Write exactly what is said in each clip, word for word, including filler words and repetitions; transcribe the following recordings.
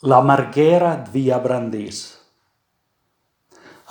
La marghera ëd via Brandis.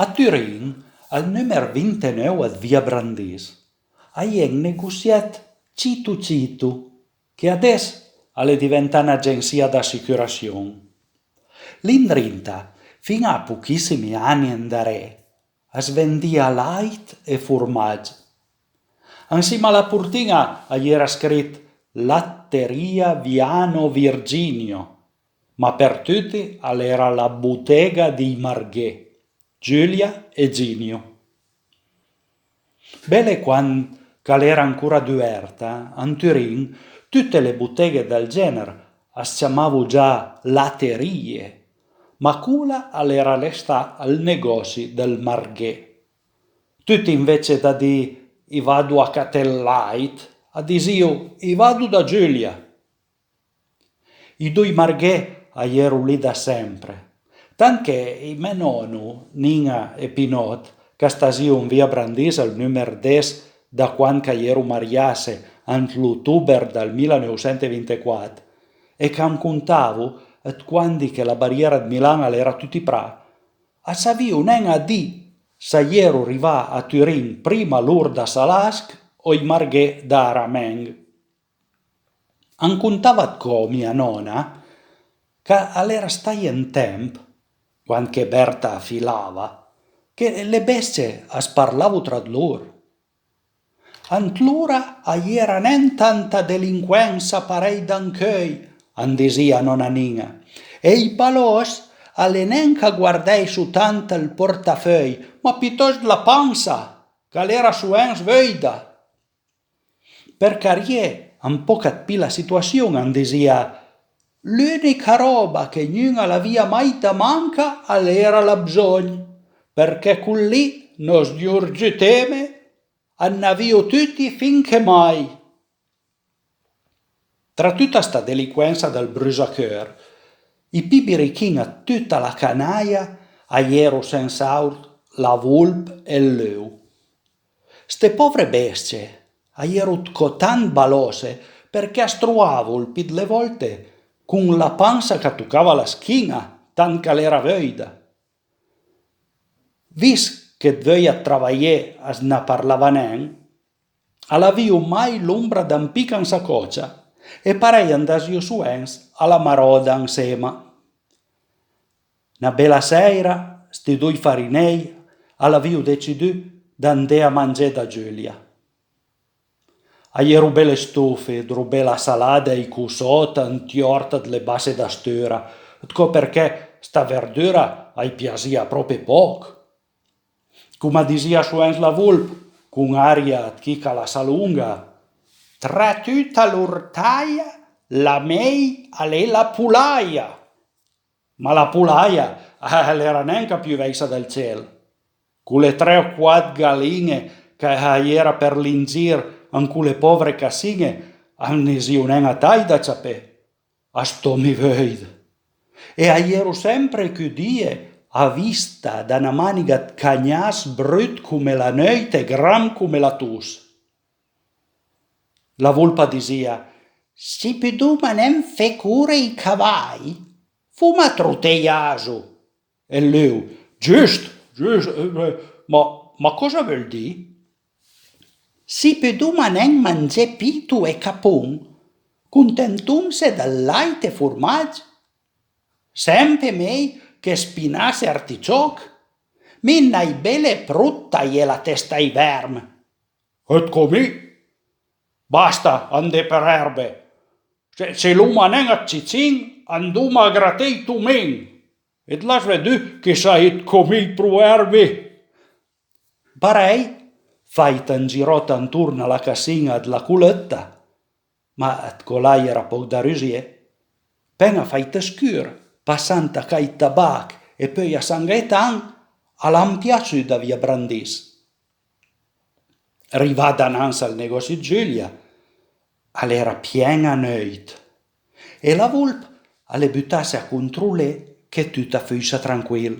A Turin, al numer vinteneuv ëd via Brandis, a-i é un negossiet cito cito, che adess a l'é diventà n'agensìa d'assicurassion. Lì andrinta, fin-a a pochissimi ani andaré, as vendìa làit e formagg. Ansima a la portin-a a-i era scrit Latteria Viano Virginio, ma për tuti a l'era la botega dij marghé, Giulia e Ginio. Bele quand ch'a l'era ancora duverta, an Turin, tute le boteghe dël géner as ciamavo già laterie, ma cola a l'era restà ël negòssi dël marghé. Tuti, anvece dë dì "I vado a caté ël làit", a disìo "I vado da Giulia". Ij doi marghé a j'ero lì da sempre, tant che ij mè nòno, Nin-a e Pinòt, ch'a stasìo an via Brandis al numer des da quand ch'a j'ero mariasse ant l'otober dël milaneuvsentevintequat, e ch'am contavo ëd quandi che la bariera ëd Milan a l'era tuti pra, a savìo nen a dì s'a j'ero rivà a Turin prima lor da Salasch o ij marghé da Arameng. Am contava ëdcò mia nòna, ch'a l'era staje un temp, quand che Berta a filava, che le bestie as parlavo tra ëd lor. "Antlora a-i era nen tanta delinquensa parèj d'ancheuj", an disìa nòna Nin-a, "e ij balòss a l'é nen ch'a guardèisso tant ël portafeuj, ma pitòst la pansa, ch'a l'era sovens veuida". Për carié un pòch ëd pì la situassion, an disìa: "L'ùnica ròba che gnun a l'avìa mai da manca a l'era l'absògn, përchè col lì nòs Gnorgiu Teme a n'avìo tuti fin che mai". Tra tuta sta delinquensa dël brusacheur, ij pì birichin ëd tuta la canaja a j'ero sens'àutr la volp e ël leu. Ste pòvre bestie a j'ero ëdcò tant balòsse përchè as trovavo ël pì dle vòlte con la pansa ch'a tocava la schin-a, tant ch'a l'era veuida. Vist che ëd veuja ëd travajé as na parlava nen, a l'avìo mai l'ombra d'un pich an sacòcia e parèj a andasìo sovens a la maròda ansema. Na bela sèira, sti doi farinej a l'avìo decidù d'andé a mangé da Giulia. A j'ero bele stofe ëd robé la salada e ij cossòt ant j'òrt dle Basse da Stura, ëdcò përchè sta verdura a-j piasìa pròpe pòch. Com a disìa sovens la volp, con aria ëd chi ch'a la sa longa: "Tra tuta l'ortaja, la mej a l'é la polaja". Ma la polaja a l'era nen ch'a piovèissa dal cel. Cole tre o quat galin-e ch'a j'era për lì an gir an cole pòvre cassin-e, a vnisìo nen a taj da ciapé a stòmi veuid. E a j'ero sempre cudìe a vista da na màniga ëd cagnass brut come la neuit e gram come la toss. La volp a disìa: "S'i pudoma nen fé core ij cavaj, foma troté j'aso". E ël leu: "Giust, giust, eh, eh, ma, ma còsa veul dì?" "S'i pudoma nen mangé pito e capon, contentomse dël làit e formagg, sempe mej che spinass e articiòch. Mi n'hai bele pro ëd tajé la testa ai verm". "Ëdcò mi? Basta andé për erbe. Se, se l'oma nen ëd cicin, andoma a graté ij tomin. E it l'has vëdù che sai ëdcò mi ij proverbi". Parèj, fàit un giròt antorn a la cassin-a dla colëtta, ma ëdcò là a-i era pòch da rusié, pen-a fàit scur, passant a Cai Tabach e peui a San Gaetan, a l'han pijà sù da via Brandis. Rivà danans al negòssi ëd Giulia, a l'era pien-a neuit, e la volp a l'é butasse a controlé che tut a fussa tranquil.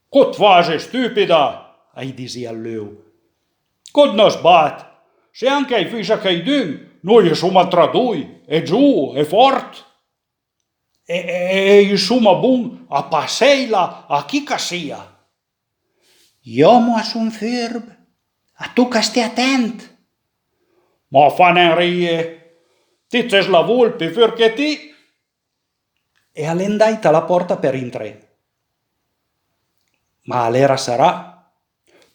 "Còs it fase, stùpida?" a-j disìa ël leu. "Còs it na sbat? Se anche a-i fussa cheidun, noi a soma tra doi, e giòvo, e fòrt". e, e, e i soma bon a passeila a chi ch'a sia. J'òmo a son furb, a toca sté atent. Ma fa nen rije, ti it ses la volp pì furb che ti. E a l'é andàit a la pòrta për intré. Ma a l'era sarà.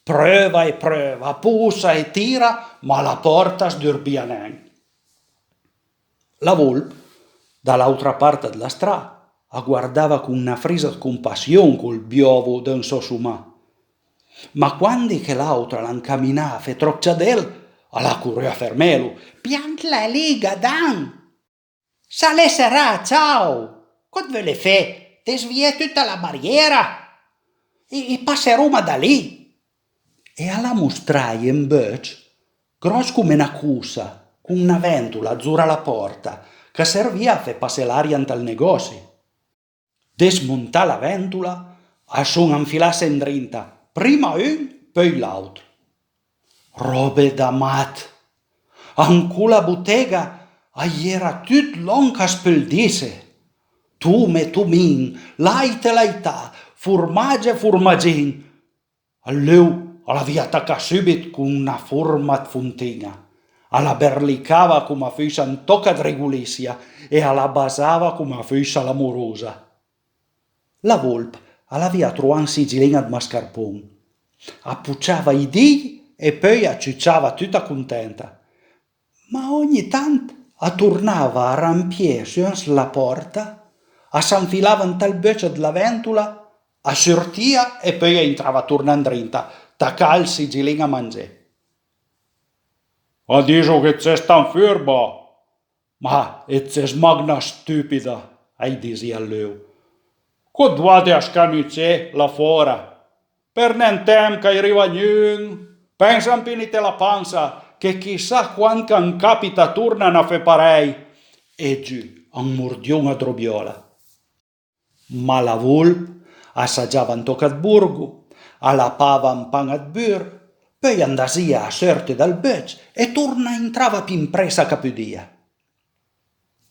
Preuva e preuva, possa e tira, ma la pòrta a s'durbìa nen. La volp, da l'àutra part dla stra, a guardava con na frisa ëd compassion col biòvo dë sò somà. Ma quandi che l'àutr a l'ha ancaminà a fé tròp ciadel, a l'ha corù a fermelo. Piantla lì, gadan! S'a l'é serà, ciao! Còs it veule fé? Desvié tuta la bariera? I, i passeroma da lì! E a l'ha mostraje un beucc gròss come na cossa, con na vèntola dzora la pòrta, ch'a servìa a fé passé l'aria ant ël negòssi. Desmontà la vèntola, a son anfilasse andrinta, prima un, peui l'àutr. Ròbe da mat! An cola botega a-i era tut l'òm ch'as peul disse. Tom e tomin, làit e laità, formagg e formagin. Ël leu a l'avìa tacà sùbit con na forma ëd fontin-a. A la berlicava coma a fussa un tòch ëd regolissa e a la basava coma a fussa l'amorosa. La volp a l'avìa trovà un sigilin ëd mascarpon. A pociava ij di-i e peui a ciuciava tuta contenta. Ma ògni tant a tornava a rampié su an s'la pòrta, a s'anfilava ant ël beucc dla vèntola, a surtìa e peui a intrava torna andrinta, tacà ël sigilin a mangé. A diso che it ses tant furba, ma it ses mach na stùpida, a-j disìa ël leu. Còs it vade a scanucé là fòra? Për nen temp ch'a-i riva gnun, pensa a ampinite la pansa, che chissà quand ch'an capita torna a fé parèj, e giù un mordion ëd robiòla. Ma la volp a assagiava un tòch ëd borgo, a lapava un pan ëd bur, peui a andasìa a seurte dal beucc e torna a intrava pì ampressa ch'a podìa.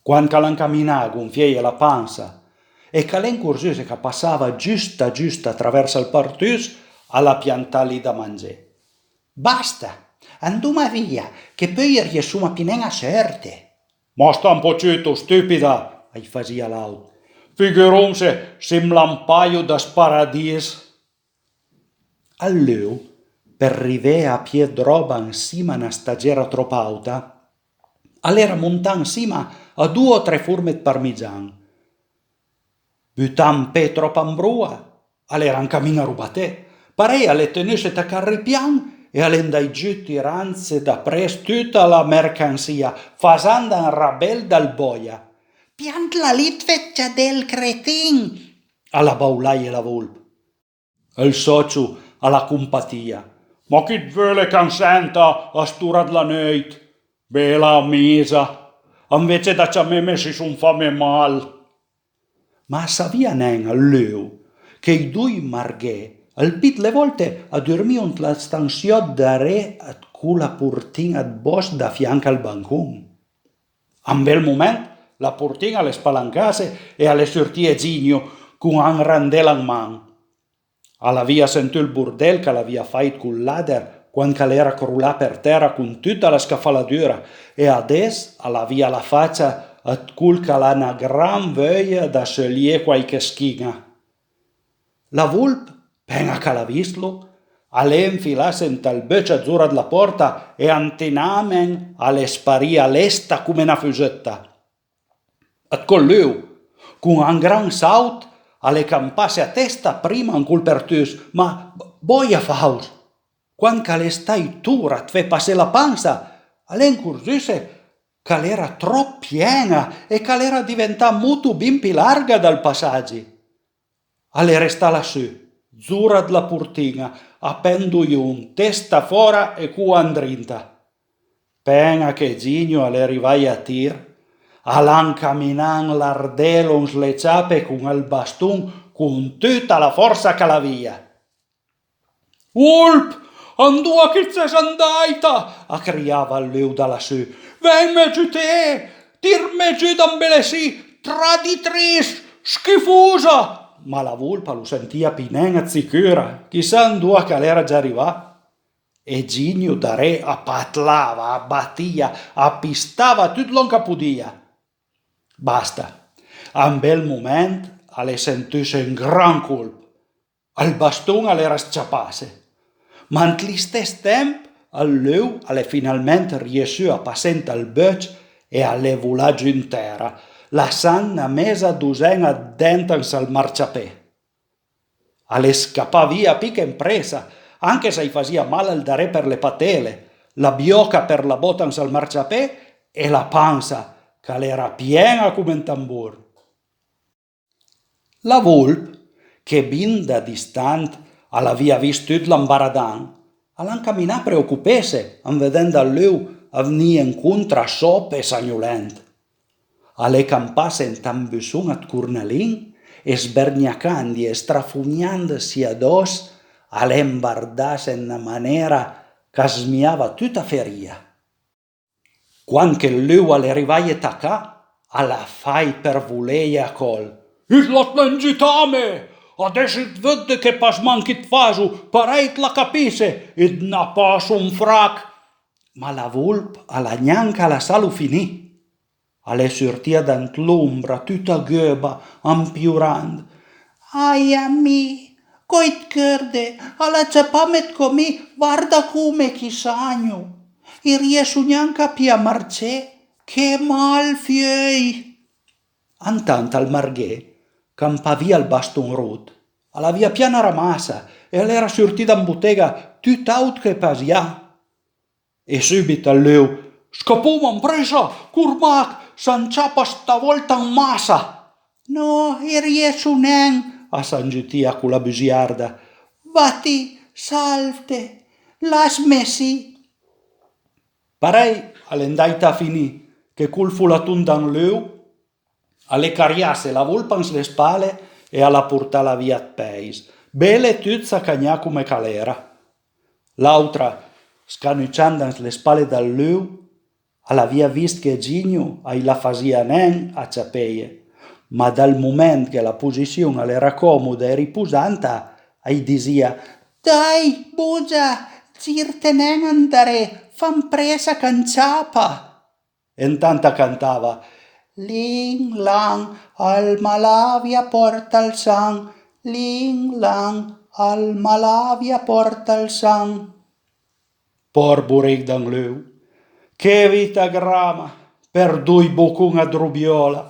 Quand ch'a l'ha ancaminà a gonfieje la pansa e ch'a l'é ancorzusse ch'a passava giusta giusta travers ël partus, a l'ha piantà lì da mangé. Basta, andoma via, che peui i riessoma pì nen a seurte. Ma sta un pò ciuto, stùpida, a-j fasìa l'àutr. Figuromse s'it m'lampajo da së paradis. Ël leu, për rivé a pié ëd ròba ansima a na stagera tròp àuta, a l'era montà ansima a doe o tre forme ëd parmigian. Butà un pé tròp an broa, a l'era an camin a robaté. Parèj a l'é tnusse tacà ël ripian e a l'é andàit giù tirandse dapress tuta la mercansìa, fasand un rabel dal bòja. Piantla lì, it fé ciadel, cretin! A l'ha baulaje la volp. Ël sòcio a l'ha compatìa. Ma chi it veule ch'an senta a st'ora dla neuit? Bela amisa! Anvece da ciameme s'it son fame mal. Ma a savìa nen ël leu che ij doi marghé ël pì dle vòlte a durmìo ant la stansiòt daré ëd cola portin-a ëd bòsc da fianch al bancon. A un bel moment la portin-a a l'é spalancasse e a l'é surtìe Ginio con un randel an man. A l'avìa sentù ël bordel ch'a l'avìa fàit col lader quand ch'a l'era crolà për tèra con tuta la scafaladura, e adess a l'avìa la facia ëd col ch'a l'ha na gran veuja da seulié quàiche schin-a. La volp, pen-a ch'a l'ha vistlo, a l'é anfilasse ant ël beucc dzora dla pòrta e antinamen a l'é sparìa lesta come na fusëtta. Ëd còp ël leu, con un gran sàut, a l'é campasse a testa prima an col përtus, ma bòja fàuss, quand ch'a l'é stàit ora ëd fé passé la pansa, a l'é ancorzusse ch'a l'era tròp pien-a e ch'a l'era diventà motto bin pì larga dal passagi. A l'é restà lassù, dzora dla portin-a, a pendojon, testa fòra e coa andrinta. Pen-a che Ginio a l'é rivaje a tir, a l'ha ancaminà un lardelo an sle ciape con ël baston con tuta la fòrsa ch'a l'avìa. Volp, andoa ch'it ses andàita? A criava ël leu da lassù. Ven-me giuté, tirme giù da ambelessì, it "Traditris! Schifosa!" Ma la volp a lo sentìa pì nen ëd sicur, chissà andoa ch'a l'era già rivà. E Gigno daré a patlava, a batìa, a pistava tut lòn ch'a podìa. Basta. A un bel moment a l'é sentusse un gran colp. Ël baston a l'era s-ciapasse. Ma ant l'istess temp ël luv a l'é finalment riessù a passé ant ël beucc e a l'é volà giù an tèra, lassand na mesa dosen-a ëd dent an sël marciapé. A l'é scapà via pì che an pressa, anche s'a-j fasìa mal ël daré për le patele, la biòca për la bòta an sël marciapé e la pansa, ch'a l'era pien-a coma un tambor. La volp, che bin da distant a l'avìa vist tut l'ambaradan, a l'ha ancaminà a preocupesse an vedend ël luv vnì ancontra sòp e sagnolent. A l'é campasse ant un busson ëd cornalin e, sbergnacandje e strafognandsi adòss, a l'é ambardasse an na manera ch'a smijava tuta ferìa. Quand che ël luv a l'é rivaje tacà, a l'ha fàit për voleje a còl: "It l'has nen giutame! Adess it vëdde che pasman ch'it faso, parèj it la capisse, it na passo un frach!" Ma la volp a l'ha gnanca lassalo finì. A l'é surtìa da ant l'ombra, tuta geuba, an piorand: "Ahi a mi, còs it chërde, a l'ha ciapame ëd cò mi, varda coma ch'i sagno. I riesso gnanca pì a marcé, che mal fieuj!" Antant ël marghé, campà via ël baston rot, a l'avìa pijà na ramassa e a l'era surtì da an botega tut àutr che pasià. E sùbit ël luv: "Scapoma an pressa, cor mach, s'an ciapa stavòlta an massa!" "Nò, i riesso nen", a s'angiutìa co la busiarda. "Va ti, sàlvte, lassme sì." Parèj a l'é andàita a finì che col folaton da un luv a l'é cariasse la volp an sle spale e a l'ha portala via ëd pèis, bele tut sacagnà coma ch'a l'era. L'àutra, scanuciand an sle spale dël luv, a l'avìa vist che Gigno a-j la fasìa nen a ciapeje, ma dal moment che la posission a l'era còmoda e riposanta, a-j disìa: "Dai, bogia, girte nen andaré, fa an pressa ch'an ciapa." E antant a cantava: "Lin lan, ël malavi a pòrta ël san, lin lan, ël malavi a pòrta ël san." Pòr borich da un luv, che vita grama për doi bocon ëd robiòla!